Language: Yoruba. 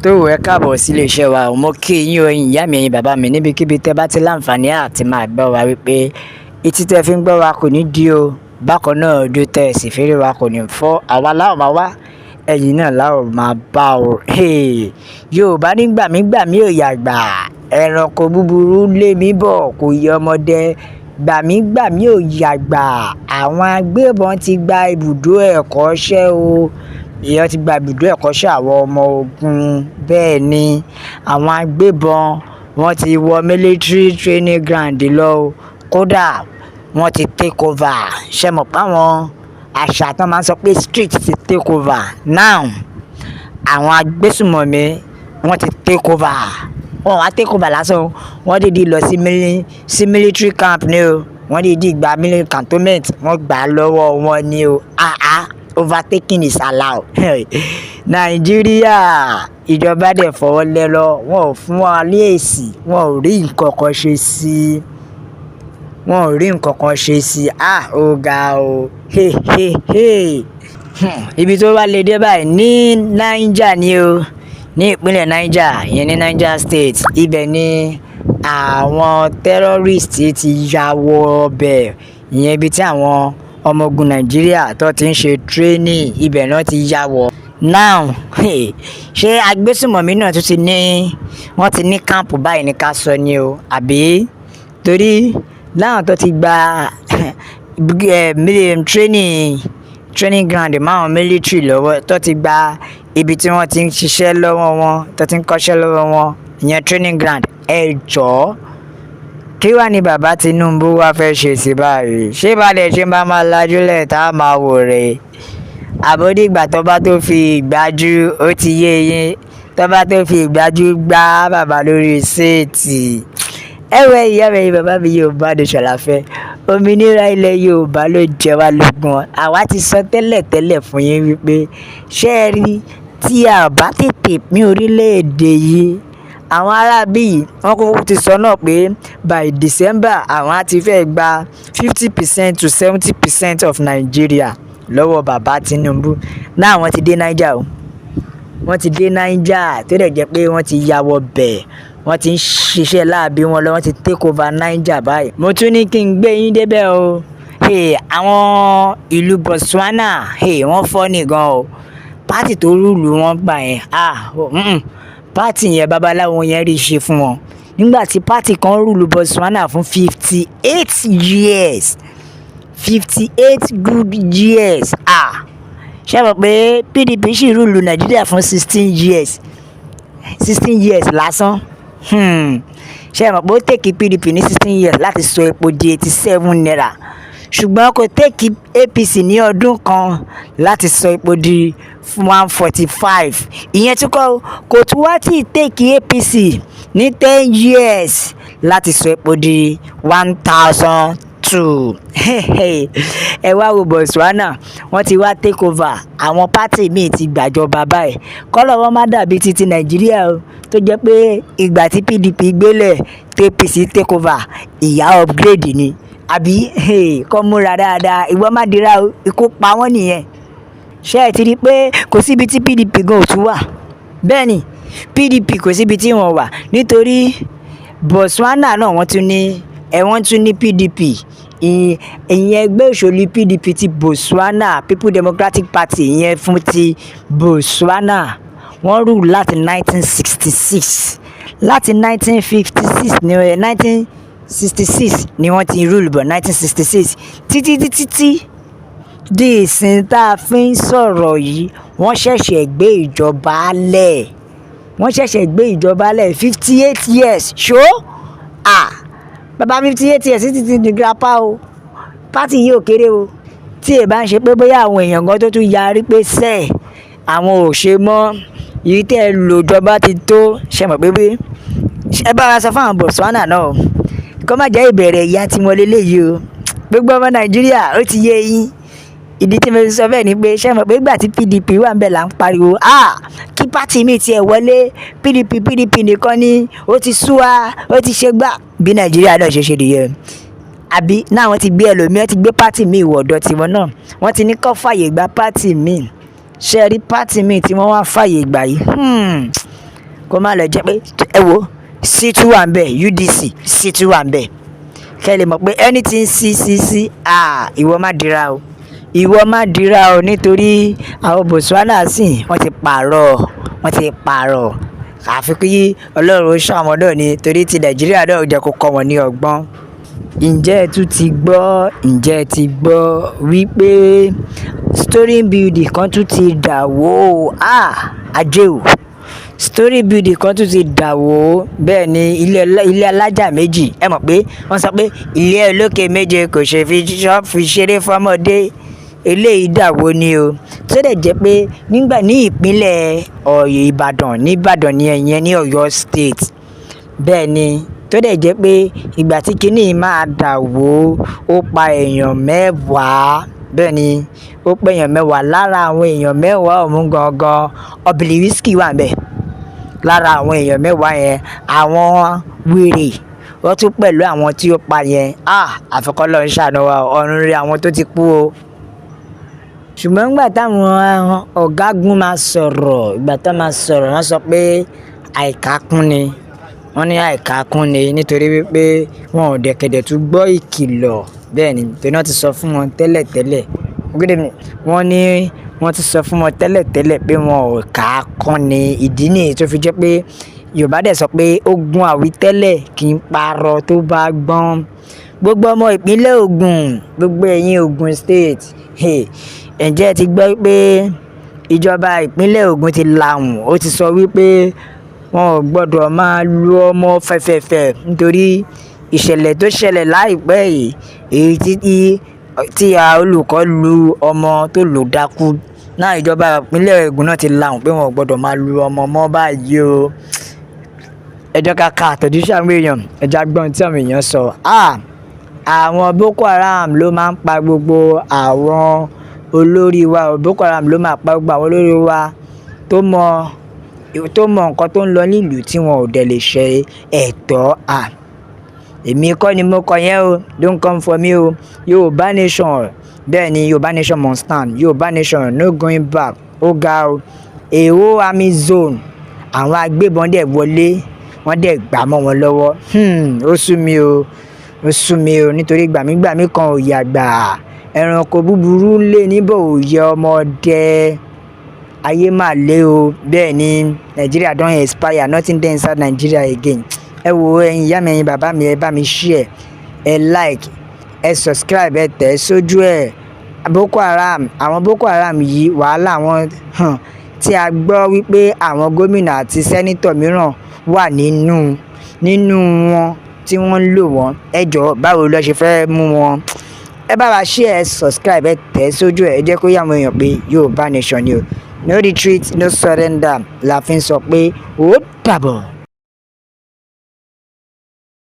Tó ẹ káàbọ̀ sí iléeṣẹ́ wa. Mo kí yín o, ẹ̀yin ìyá mi, ẹ̀yin bàbá mi, níbikíbi tẹ́ bá ti láǹfààní àti máa gbọ́ wa wípé etí tẹ́ fi ń gbọ́ wa kò ní di o. Bákan náà, ojú tẹ́ ẹ sì fi rí wa kò ní fọ́. Àwa láò máa wá, ẹ̀yin náà láò máa bá o. Yorùbá ní gbàmígbàmí ò yàgbà, ẹranko búburú lé mi bọ̀ kò yẹ ọmọdé. Gbàmígbàmí ò yàgbà, àwọn agbébọn ti gba ibùdó ẹ̀kọ́ṣẹ́ o. Ìyẹn ti gba ibùdó ẹ̀kọ́ṣẹ́ àwọn ọmọ ogun. Bẹ́ẹ̀ ni, àwọn agbébọn wọ́n ti wọ military training ground lọ o. Kódà wọ́n ti take over. Ṣé mọ̀ pé àwọn àṣà tó máa ń sọ pé street ti take over now, àwọn agbésùmọ̀mí wọ́n ti take over. Wọ́n wá take over lásán o, wọ́n dìídì lọ sí military camp ni o. Wọ́n dìídì gba military cantonment, wọ́n gbà á lọ́wọ́ wọn ni o. Ah ah, overtaking is allowed. Nàìjíríà, ìjọba dẹ̀ fọwọ́ lẹ́rọ̀, wọn ò fún wa ní èsì, wọn ò rí nǹkan kan ṣe sí i, wọn ò rí nǹkan kan ṣe sí i. Ah, ó ga o. He he he. Ibi tó wá lè dé báyìí ní Niger ni o, ní ìpínlẹ̀ Niger, ìyẹn ní Niger State. Ibẹ̀ ni àwọn terrorist ti ya wọ bẹ̀, ìyẹn ibi tí àwọn ọmọ ogun Nàìjíríà tó ti ń ṣe training, ibẹ̀ náà ti ya wọ̀. Now, ṣé agbésùmọ̀mí náà tún ti ní, wọ́n ti ní camp báyìí ní ká sọ ni o, àbí torí láwọn tó ti gba training ground máwọn military lọ́wọ́, tó ti gba ibi tí wọ́n ti ń ṣiṣẹ́ lọ́wọ́ wọn, tó ti ń kọ́ṣẹ́ lọ́wọ́ wọn, ìyẹn training ground? Ẹ jọ̀ọ́, kí wàá ní bàbá Tinubu wá fẹ́ ṣe sí báyìí? Ṣé balẹ̀ ṣe máa máa lajúlẹ̀ tá a máa wò rè, àbó dìgbà tó bá tó fi ìgbájú, ó ti yé yín, tó bá tó fi ìgbájú gbá bàbá lórí seat? Ẹ wẹ ìyá mi, bàbá mi, Yorùbá Nation la fẹ́. Òmìnira ilẹ̀ Yorùbá ló jẹ wá lógún. Àwa ti sọ tẹ́lẹ̀tẹ́lẹ̀ fún yín wípé, ṣé ẹ rí, tí a bá tètè pín orílẹ̀-èdè yìí, àwọn aráabí yìí, wọ́n kúkú ti sọ náà pé by December àwọn á ti fẹ́ gba 50% to 70% of Nigeria lọ́wọ́ bàbá Tinubu. Náà wọ́n ti dé Niger o, wọ́n ti dé Niger, tó dẹ̀ jẹ́ pé wọ́n ti ya wọ bẹ̀, wọ́n ti ń ṣiṣẹ́ láabi wọn lọ, wọ́n ti take over Niger báyìí. Mo tún ní kí n gbé yín débẹ̀ o. Hey, àwọn ìlú Botswana, hey, wọ́n fọ́ nìgan o. Party tó rule wọn gbà yẹn, ah, party yẹn, babaláwo yẹn rí ṣe fún wọn. Nígbà tí party kan rule Botswana fún 58 years, 58 good years. Ah, ṣé mọ̀ pé PDP ṣì rule Nàìjíríà fún 16 years, 16 years lásán. Ṣé mọ̀ pé ó take PDP ní 16 years láti sọ epo di ₦87, ṣùgbọ́n kò take APC ní ọdún kan láti sọ epo di 145? Ìyẹn tún kọ́, kò tún wá tí take APC ní 10 years láti sọ epo di 1,002. Ẹ wá wo Botswana, wọ́n ti wá take over, àwọn party míì ti gbàjọba báyìí. Kọ́lọ̀ wọn má dàbí titi Nàìjíríà o, tó jẹ́ pé ìgbà tí PDP gbélẹ̀ tí APC take over, ìyá upgrade ni àbí kọ́ múra dáadáa, ìwọ má dira o, ikú pa wọ́n nìyẹn. Ṣé ẹ ti rí i pé kò síbi tí PDP gan ò tún wà? Bẹ́ẹ̀ ni, PDP kò síbi tí wọ́n wà, nítorí Botswana náà wọ́n tún ní ẹ, wọ́n tún ní PDP, ìyẹn ẹgbẹ́ òṣèlú PDP ti Botswana, People Democratic Party. Ìyẹn fún ti Botswana, wọ́n rule láti 1966, láti 1956 ní 1966 ni wọ́n ti rule bọ̀, 1966 títí títí tí di ìsìn tá a fi ń sọ̀rọ̀ yìí. Wọ́n ṣẹ̀ṣẹ̀ gbé ìjọba lẹ̀, wọ́n ṣẹ̀ṣẹ̀ gbé ìjọba lẹ̀. 58 years ṣó. Ah, bàbá, 58 years títí ti di grandpa o. Party yìí ò kéré o. Tí ẹ bá ń ṣe pé bóyá àwọn èèyàn gan tó tún yarí pé sẹ́ẹ̀ àwọn ò ṣe mọ́, èyí tẹ́ ẹ lò jọba ti tó. Ṣe mọ̀ pé bí ẹ bá wa sọ fún àwọn Botswana náà kó má jẹ́ ìbẹ̀rẹ̀ ìyà tiwọn lélẹ́yìí o. Gbogbo ọmọ Nàìjíríà, ó ti yé yín. Ìdí tí mo fi sọ bẹ́ẹ̀ ni pé, ṣé mọ̀ pé ìgbà tí PDP wà ń bẹ̀ là ń pariwo, ah, kí party mi tiẹ̀ wọlé, PDP, PDP nìkan ni, ó ti sú wa, ó ti ṣe gbà. Bí Nàìjíríà náà ṣe ṣe nìyẹn, àbí? Náà wọ́n ti gbé ẹlòmíì, wọ́n ti gbé party míì wọ̀ ọ̀dọ̀ tiwọn náà, wọ́n ti ní kó fàyè gba party míì. Ṣé ẹ rí party míì tí wọ́n wá fàyè gbà yìí? Kó má lọ jẹ́ pé ẹ wo C tún wà ńbẹ̀, UDC C tún wà ńbẹ̀. Kẹ́ ẹ lè mọ̀ pé anything C C C, ah, ìwọ má dira o, ìwọ má dira o, nítorí àwọn Botswana sì wọ́n ti pààrọ̀, wọ́n ti pààrọ̀. Àfi kí Ọlọ́run ó ṣàwọn náà ni, torí ti Nàìjíríà náà, ó jẹ́ kó kọ́ wọn ní ọgbọ́n. Ǹjẹ́ ẹ tún ti gbọ́? Ǹjẹ́ ẹ ti gbọ́ wípé story building kan tún ti dà wó? Ah, ajé o! Story building kan tún ti dà wó. Bẹ́ẹ̀ ni, ilé alájà méjì. Ẹ mọ̀ pé wọ́n sọ pé ilé olókè méje kò ṣe fi ṣeré fọ́mọdé. Eléyìí dà wó ni o. Tó dẹ̀ jẹ́ pé nígbà ní ìpínlẹ̀ Ọ̀yọ́, Ìbàdàn, ní Ìbàdàn ní ẹ̀yẹn, ní Ọ̀yọ́ State. Bẹ́ẹ̀ ni, tó dẹ̀ jẹ́ pé ìgbà tí kinní máa dà wó, ó pa èèyàn 10. Bẹ́ẹ̀ ni, ó pa èèyàn 10. Lára àwọn èèyàn 10 ọ̀hún gangan, Bobrisky wà níbẹ̀. Lára àwọn èèyàn 10 yẹn, àwọn wèrè wọ́n tún pẹ̀lú àwọn tí ó pa yẹn. Ah, àfi k'Ọlọ́run ṣàánú wa, ọ̀run rí àwọn tó ti kú o. Ṣùgbọ́n nígbà táwọn ọ̀gágun máa sọ̀rọ̀, ìgbà tí wọ́n máa sọ̀rọ̀, wọ́n sọ pé àìkákún ni. Wọ́n ní àìkákún ni, nítorí wípé wọn ò dẹ̀kẹ̀dẹ̀ tún gbọ́ ìkìlọ̀. Bẹ́ẹ̀ ni, torí wọ́n ti sọ fún wọn tẹ́lẹ̀tẹ́lẹ̀. Good evening. Wọ́n ní wọ́n ti sọ fún wọn tẹ́lẹ̀tẹ́lẹ̀ pé wọn ò ká kún ni. Ìdí nìyí tó fi jẹ́ pé Yorùbá dẹ̀ sọ pé ogun àwítẹ́lẹ̀ kì í parọ́ tó bá gbọ́n. Gbogbo ọmọ ìpínlẹ̀ Ogun, gbogbo ẹ̀yin Ogun State, hey, ǹjẹ́ ẹ ti gbọ́ pé ìjọba ìpínlẹ̀ Ogun ti lahùn? Ó ti sọ wípé wọn ò gbọdọ̀ máa lu ọmọ fẹ̀fẹ̀fẹ̀, nítorí ìṣẹ̀lẹ̀ tó ṣẹlẹ̀ láìpẹ́ yìí, èyí tí olùkọ́ lu ọmọ tó lù dákú. Náà, ìjọba ìpínlẹ̀ Ogun náà ti lahùn pé wọn ò gbọdọ̀ máa lu ọmọ mọ́ báyìí o. Ẹ jẹ́ ká ka àtẹ̀jíṣẹ́ àwọn èèyàn, ẹ jẹ́ á gbọ́ ohun tí àwọn èèyàn sọ. Ah, àwọn Boko Haram ló máa ń pa gbogbo àwọn olórí wa o. Boko Haram ló máa pa gbogbo àwọn olórí wa tó mọ nǹkan tó ń lọ nílùú tí wọn ò dẹ̀ lè ṣe ẹ̀tọ́. Ah, èmi kọ́ ni mo kọ yẹn o. Don't come for me o. Yorùbá nation. Bẹ́ẹ̀ ni, Yorùbá nation must stand. Yorùbá nation, no going back. Ó ga o! Èwo army zone, àwọn agbébọn dẹ̀ wọlé, wọ́n dẹ̀ gbà mọ́ wọn lọ́wọ́. Ó sú mi o, ó sú mi o, nítorí gbàmígbàmí kan ò yàgbà, ẹranko búburú ń lé níbò ò yẹ ọmọdé. Ayé mà le o. Bẹ́ẹ̀ ni, Nigeria don expire, nothing dey inside Nigeria again. Ẹ wo, ẹ̀yin ìyá mi, ẹ̀yin bàbá mi, ẹ bá mi share, ẹ like, ẹ subscribe, ẹ tẹ̀ sójú ẹ̀. Boko Haram, àwọn Boko Haram yìí, wàhálà wọn hàn tí a gbọ́ wípé àwọn gómìnà àti senator mìíràn wà nínú wọn tí wọ́n ń lò wọ́n. Ẹ jọ̀ọ́, báwo ló ṣe fẹ́ mú wọn? Ẹ bá wa share, ẹ subscribe, ẹ tẹ̀ sójú ẹ. Ẹ jẹ́ kó yé àwọn èèyàn pé Yorùbá nation ni o. No retreat, no surrender la fi ń sọ pé ó dàbọ̀.